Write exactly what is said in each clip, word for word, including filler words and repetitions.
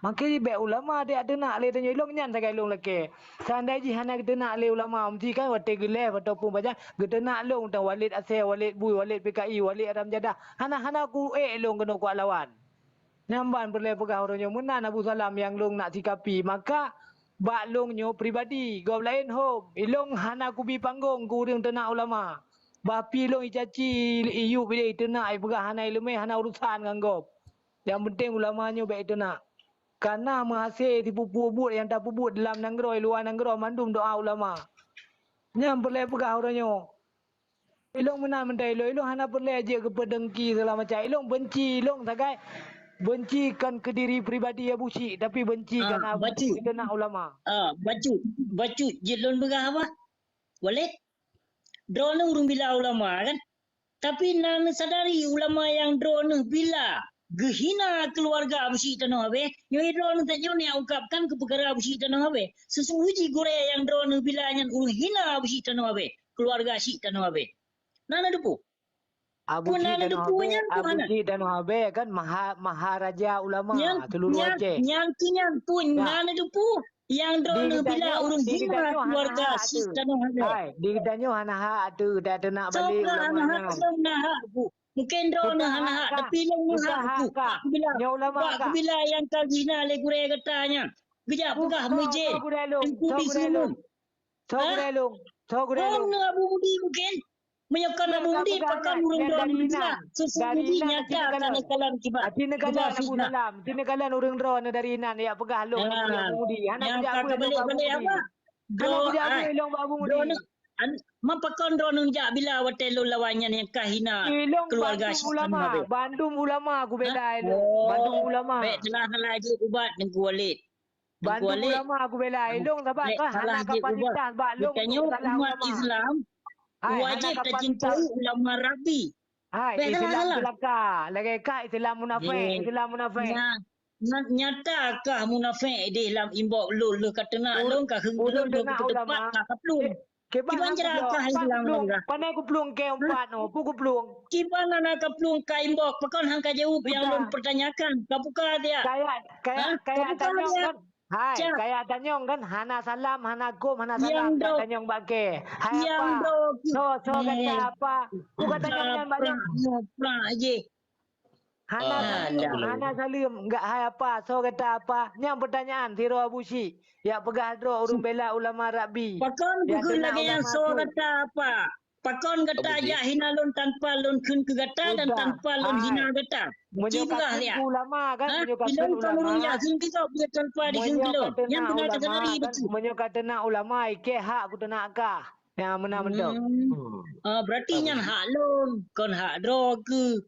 Maka bék ulama tajak teunak lé tanyoe, ilong nyan sagai ilong lakée. Seandai jih hana geuteunak lé ulama, meusti kan watée geuleh, watée peue pajan, geuteunak lôn teuh Walid Asée, Walid Bui, Walid P K I, Walid Haram Jadah. Hana, hana kuék lôn keunoe kuat lawan. Nyan ban peureulée peugah uroe nyoe meunan Abu Salam nyang lôn nak sikapi. Maka bak lôn nyoe pribadi, gob laén hom, ilong hana kubi panggong keu ureuëng teunak ulama. Bah pi lôn icaci, iyueb ideh iteunak, ipeugah hana ileumé, hana urusan ngon gob. Nyang penting ulama nyoe bék iteunak. Kana meuhasé sipeue-peue buet nyang tapeubuet dalam nanggroe, luwa nanggroe, mandum doa ulama. Nyan peureulée peugah uroe nyoe. Ilong meunan mantong ilong, ilong hana peureulée jeuet keupeudengki segala macam. Ilong benci, ilong sagai benci kon keu diri pribadi Abu Syik, tapi benci Ah, karena bacut. Keunak ulama. Ah, bacut. Bacut jeuet lôn peugah apa? Walid? Droeneuh ureuëng bila ulama kan? Tapi na neusadari ulama nyang droeneuh bila geuhina keuluwarga Abu Syik tanoh habéh, nyoe droeneuh tanyoe nyang ungkapkan keu peukara Abu Syik tanoh habéh. Sesungguh jih gurée nyang droeneuh bila nyan ureuëng hina Abu Syik tanoh habéh, keuluwarga Syik tanoh habéh. Na neuteupeue? Abu Pun Syik na tanoh neuteupeue habéh, nyan Abu Syik tanoh habéh kan maha, maharaja ulama Nyan, seluruh nyan, Aceh. Nyan keu nyan pun Nah. na neuteupeue. Nyang droeneuh bila ureuëng hina keuluwarga Syik tanoh habéh. Hai, di geutanyoe hana hak ateueh dak teunak balik ulama nyan. Soe hana hak, soe hana hak, Bu? Mungkin droeneuh hana hak, tapi lôn hak, Bu. Hak bila, nyoe ulama hak. Bila nyang ka jihina lé gurée gata nyan. Geujak peugah meujen. Soe gurée lôn? Soe gurée lôn? Soe gurée lôn? Droeneuh Abu Mudi mungkin. Meunyoe kon Abu Mudi, pakon ureuëng droeneuh Islam? Sesungguhnya nyata ka neukalon kiban. Hati neukalon Abu Salam, hati neukalon ureuëng droeneuh dari inan, jak peugah lôn Abu Mudi. Hana kujak beuet lôn Abu Mudi. Hana kujak beuet lôn Abu Mudi. Droeneuh, an-, ma pakon droeneuh jak bila watée lôn lawan nyan nyang ka hina keuluwarga Syik tanoh habéh? Bandum ulama kubela lôn. Bandum ulama. Bék salah-salah jeuet ubat Teungku Walid. Bandum ulama kubela ilong sabab kan hana kapasitas bak lôn untuk salah ulama. Hai, hana kapasitas. Wajéb tacintai ulama Rabbi. Hai, Islam seulaka. Lagée ka Islam munafék, Islam munafék. Nya-, nya-, nyata kah munafék deh lam inbox lôn, lheueh ka teunak lôn, ka heueng lôn, lheueh ka teupat, ka kaplueng. Kiban hana kaplueng, pane kaplueng keu umpat nyoe, peue kaplueng? Kiban hana kaplueng ka inbox, pakon han ka jaweueb nyang lôn peutanyakan, ka buka dia. Kaya, kaya, kaya tanyong kan? Hai, kaya tanyong kan? Hana salam, hana gom, hana salam, ka tanyong bak kée. Hai apa? Soe, soe gata apa? Peue ka tanyong nyan bak lôn? Hana saleuem, hana saleuem, gak hai apa, soe gata apa? Nyang peutanyaan sidroe Abu Syik, jak peugah droe ureuëng bela ulama Rabbi. Pakon keuh lagée nyan soe gata apa? Pakon gata jak hina lôn tanpa lôn kheun keu gata dan tanpa lôn hina gata? Meunyoe ka kheun keu ulama kan, meunyoe ka kheun ulama. Meunyoe ka teunak ulama kan, meunyoe ka teunak ulama, ikée hak kuteunak kah. Nyang meunan mantong. Ah, berarti nyan hak lôn, kon hak droe keuh.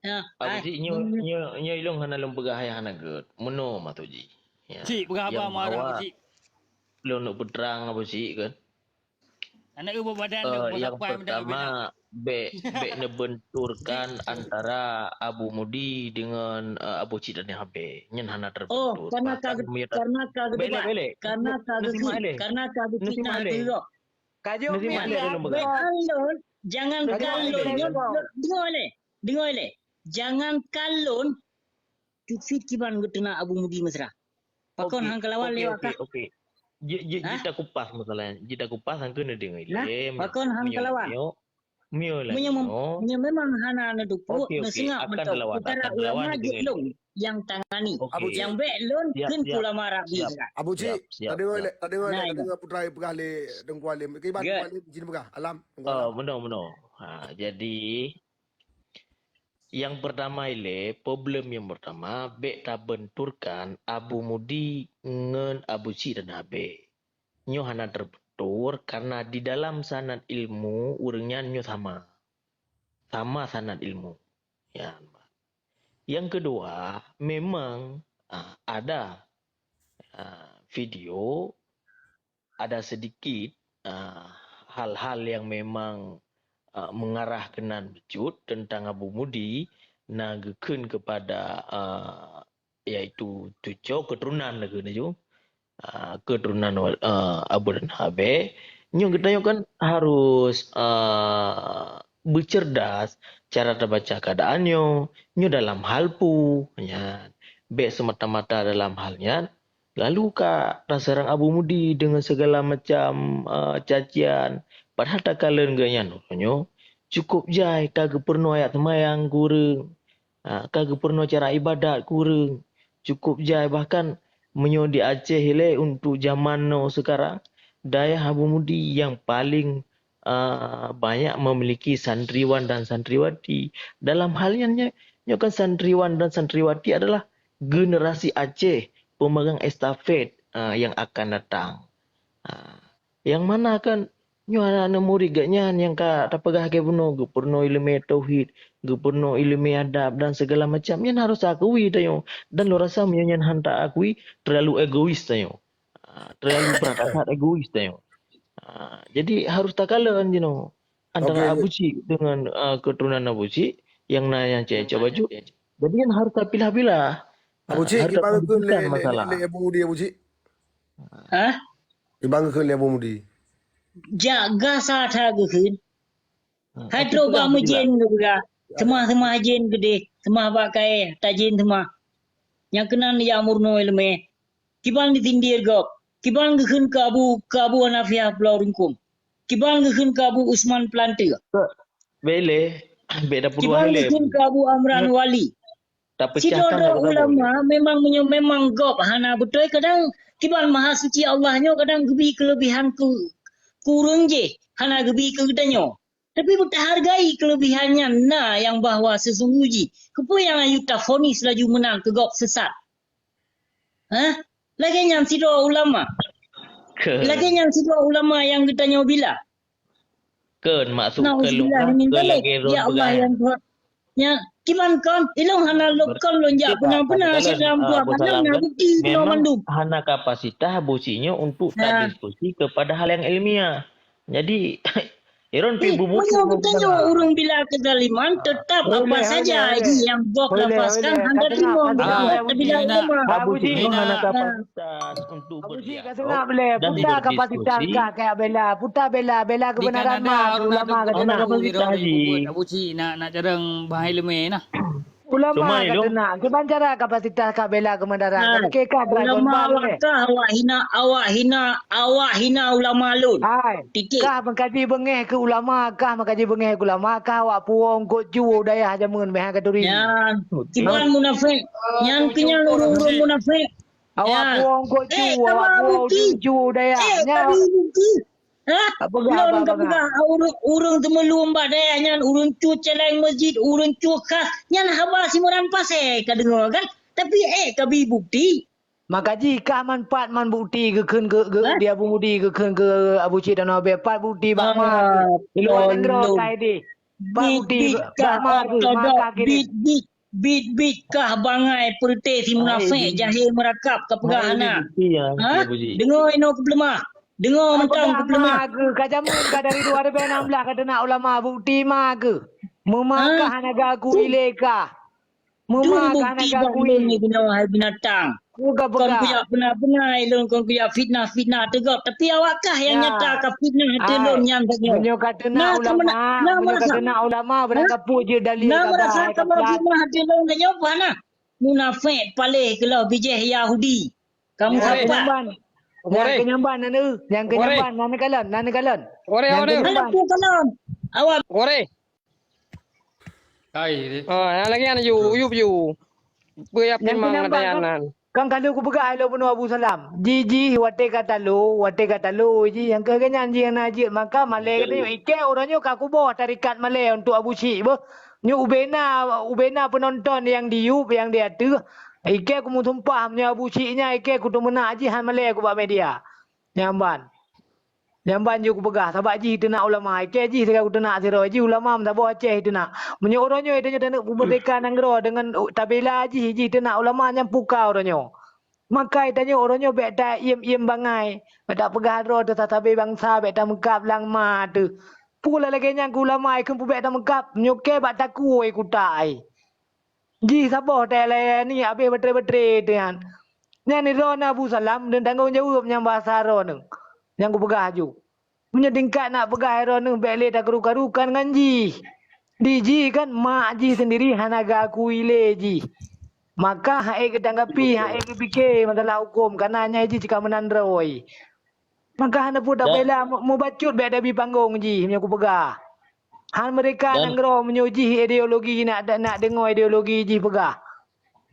Ya, Abu Syik, nyoe, nyoe, nyoe ilong hana lôn peugah hai hana gét. Meunoe maksud jih. Ya. Cik, peugah haba marah, Abu Syik. Lôn neuk peutrang Abu Syik kan. Aneuk ibu badan tu, yang pertama, bék, bék neubenturkan antara Abu Mudi dengan, eh, Abu Syik dan H B. Nyan hana terbentur. Oh, karena ka, karena ka geudebat. Karena ka geudebat. Karena ka geudebat. Jangan kalon, dengar lé, dengar lé. Jangan kalon Tufit kiban geuteunak Abu Mudi Mesra. Pakon hang kalawan lewat kah? Oke, oke. Jita kupas masalah, jita kupas hang keuneuk deungoe. Pakon hang kalawan? Meunyoe memang hana neudukuk, neuseungap mantong. Peukara ulama jeuet lôn nyang tangani. Nyang bék lôn kheun keu ulama Rabbi. Abu Cik, tadeungoe lé, tadeungoe lé, tadeungoe putra peugah lé Teungku Alim. Kiban Teungku Alim jin peugah, Alam, Teungku Alam. Oh, meunoe, meunoe. Ha, jadi, nyang peurtama ilée, problem nyang peurtama, bék tabenturkan Abu Mudi ngon Abu Cik dan H B. Nyoe hana teubentur karena di dalam sanad ilmu ureuëng nyan nyoe sama. Sama sanad ilmu. Ya. Yang kedua, memang, ah, ada, ah, video, ada sedikit, ah, hal-hal yang memang, ah, mengarah keunan bacut tentang Abu Mudi, na geukheun kepada, ah, yaitu cuco keturunan lagée nyoe, ah, keturunan, ah, Abu dan H B. Nyoe geutanyoe kan harus, ah, beucerdas cara tabaca keadaan nyoe, nyoe dalam hal peue, nyan. Bék semata-mata dalam hal nyan, lalu ka taseurang Abu Mudi deungon segala macam, eh, cacian. Padahal takalon geuh nyan uroe nyoe cukup jai ka geupeurunoe ayat seumayang keu ureuëng, ah, ka geupeurunoe cara ibadat keu ureuëng, cukup jai. Bahkan meunyoe di Aceh ilée untuk zaman now sekarang, dayah Abu Mudi nyang paling, ah, banyak memiliki santriwan dan santriwati. Dalam hal nyan, nyoe, nyoe kan santriwan dan santriwati adalah generasi Aceh, pemegang estafet, ah, yang akan datang. Ah, nyang mana kan nyoe aneuk-aneuk murit geuh nyan nyang ka tapeugah lagée bunoe, geupeurunoe iéleumé tauhid, geupeurunoe iéleumé adab dan segala macam, nyan harôh taakui tanyoe. Dan lôn rasa meunyoe nyan hana taakui, terlalu egois tanyoe. Ah, terlalu berat atat egois tanyoe. Ah, jadi harôh takalon jinoe antara Abu Cik dengan, ah, keturunan Abu Cik nyang na nyang cecok baju. Jadi nyan harôh tapilah-pilah. Abu Cik, harôh kiban geukheun lé, lé, lé Abu Mudi, Abu Cik? Hah? Kiban geukheun lé Abu Mudi? Jak gasa that geukheun. Hmm, hai trok bak meujen geupeugah, seumah-seumah jen keudeh, seumah bak kayée, tajen seumah. Nyang keunan jak meurunoe iéleumé. Kiban disindir gob, kiban geukheun keu Abu, keu Abu Hanafiah Pulau Rungkung. Kiban geukheun keu Abu Usman Peulanteu. Bele, beda puluhan. Kiban geukheun keu Abu Amran Wali. Sidroe-droe ulama memang meunyoe memang gob hana beutôi, kadang kiban Mahasuci Allah nyoe kadang geubi keuleubihan keu, keu ureuëng jih, hana geubi keu geutanyoe. Tapi beutahargai keuleubihan nyan na nyang bahwa seusunggoh jih. Keupeue nyang ayue tafonis laju meunan keu gob sesat? Hah? Lagée nyan sidroe ulama. Lagée nyan sidroe ulama nyang geutanyoe bila. Kön maksud kön lôn lagée lôn peugah. Ya Allah, nyang kuat. Nya, kiban kon, ilong hana lôn kon lôn jak peuna-peuna sidroe ulama, na bukti keunoe mandum. Hana kapasitas Abu Cik nyoe untuk tadiskusi kepada hal yang ilmiah. Jadi, Iron pi bubu meunyoe geutanyoe ureuëng bila keuzaliman, tetap apa saja ji nyang gob lafazkan hana teurimong. Abu Cik hana kapasitas untuk berdialog dan berdiskusi. Puta kapasitas kah keu bela, puta bela, bela kebenaran ma ulama ka teunak. Abu Cik nak, nak jarang bahai leumé nah. Ulama ka teunak, kiban cara kapasitas ka bela kebenaran. Ka kah Dragon Ball lé. Kah awak hina, awak hina, awak hina ulama lôn. Hai, kah meukaji beungéh keu ulama, kah meukaji beungéh keu ulama, kah awak puwoe eungkôt ju dayah jameun meuhai ka turi. Nyan, kiban munafék. Nyan keuh nyan ureuëng-ureuëng munafék. Awak puwoe eungkôt ju, awak puwoe ju dayah. Nyan. Hah? Lôn ka peugah, ureuëng, ureuëng teumeuleuem bak dayah nyan, ureuëng cut céléng meuseujid, ureuëng cut khas, nyan haba simeuran pasé ka deungoe kan? Tapi ék ka bi bukti. Maka jih kah man pat man bukti geukheun keu, keu di Abu Mudi, geukheun keu Abu Cik Danoe Abée, pat bukti bak ma. Di luwa nanggroe ka ideh. Pat bukti bak ma keu, ma ka kirém. Bit-bit kah bangai peureuté si munafék, jahé meurakab ka peugah hana. Ha? Deungoe inoe keupeuleumah. Deungoe mantong keupeuleumah. Ka jameun ka dari dua ribu enam belas ka teunak ulama bukti ma keuh. Meuma kah hana geuakui lé kah. Meuma kah hana geuakui. Hai binatang. Kon kuyak peuna-peuna lôn, kon kuyak fitnah-fitnah teugok, tapi awak kah nyang nyata ka fitnah ateueh lôn nyan saja. Meunyoe ka teunak ulama, meunyoe ka teunak ulama, barang kapeue jeuet dalil ka ba, ka plat. Fitnah ateueh lôn tanyoe peue hana? Munafék paléh keuloh bijéh Yahudi. Kamu sapat. Nyang keunyamban, nyang keunyamban na, nyang keunyamban na neukalon, na neukalon. Nyang keunyamban. Awak. Hai. Oh, nyang lagée nyan ju, ju, ju. Peue ya pimang kan, nyan. Kan ka lheueh kupeugah lôn bunoe Abu Salam. Jih-jih watée ka talo, watée ka talo jih nyang keuh nyan jih na jeuet maka malée geutanyoe ikée uroe nyoe ka kuboh tarekat malée untuk Abu Syik beuh. Nyoe ubena, ubena peunonton nyang di YouTube, nyang di ateueh. Ikée kumeusumpah meunyoe Abu Syik nyan ikée kuteumeunak jih han malée kubak media. Nyang ban. Nyang ban jeuet kupeugah, sabab jih teunak ulama, ikée jih sigoe teunak sidroe, jih ulama meusaboh Aceh teunak. Meunyoe uroe nyoe tanyoe taneuk peumeurdeka nanggroe deungon tabela jih, jih teunak ulama nyang puka uroe nyoe. Maka tanyoe uroe nyoe bék ta-iem-iem bangai, bék tapeugah droe teuh sabe bansa, bék tameukab lam ma teuh. Peue lagée nyan keu ulama, ikheun peue bék tameukab, nyoe kée bak takue kuta ai. Jih saboh teulayani habéh baterai-baterai teuh nyan. Nyan droeneuh Abu Salam dan tanggong jaweueb nyang basa droeneuh. Nyang kupeugah aju. Meunyoe tingkat nak peugah droeneuh bék lé takaru-karukan ngon jih. Di jih kan mak jih sendiri hana geuakui lé jih. Maka hana ék geutanggapi, hana ék geupike masalah huköm, kareuna nyan jih cit ka meunan droe. Maka hana peue dak bela, mu-, mubacut bék dak bi panggong jih meunyoe kupeugah. Han meureuka nanggroe meunyoe jih ideologi nak, nak deungoe ideologi jih peugah.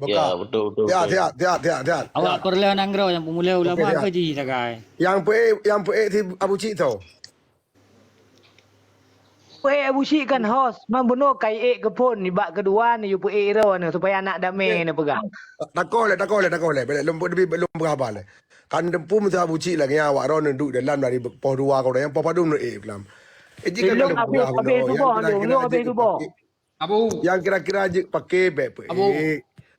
Ya, betul, betul, betul. Siat, siat, siat, siat, siat. Awak peureulèe nanggroe nyang peumulia ulama ke jih sagai. Nyang peuék, nyang peuék si Abu Cik tu. Peuék Abu Cik kan host, man bunoe kai ék keu phon, nibak keudua ni yue peuék droe ni supaya nak damé ni peugah. Takoi lé, takoi lé, takoi lé. Belum, belum peugah haba lé. Kan teumpu meusa Abu Cik lagèe nyan awak droe neuduek dalam dari poh dua keu nyang poh padum neuék dalam. Eh, jika belum habis, habis suboh, belum habis suboh. Abu. Nyang kira-kira jeuet paké bék peuék. Abu.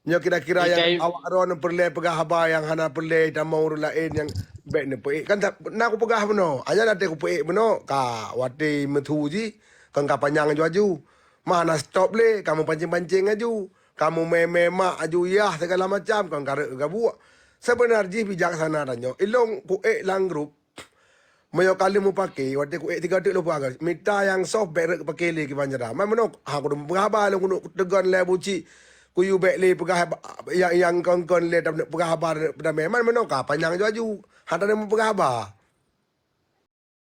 Nyoe kira-kira nyang awak droe peureulèe peugah haba nyang hana peureulèe tamong ureueng laén nyang bék neupeuék. Kan na kupeugah bunoe, hanya até kupeuék bunoe, ka watèe meuthu jih, kon ka panyang aju-aju. Mah hana stop lé, kamoe pancing-pancing aju. Kamoe mé-mé mak aju yah segala macam, kon ka rhot gabuk. Seubeuna jih bijaksana tanyoe. Ilôn kuék lam grup, meunyoe ka lheueh mupaké, watèe kuék tiga teuk lôn peugah, mita nyang soft bék rhot paké lé kiban cara. Man meunoe, ha, kudu peugah haba lôn keuneuk teugon lé Abu Cik. Kuyue bék lé peugah haba, nyang, nyang kon-kon lé peugah haba peudamé. Man meunoe ka panyang aju-aju. Hana taneuk peugah haba.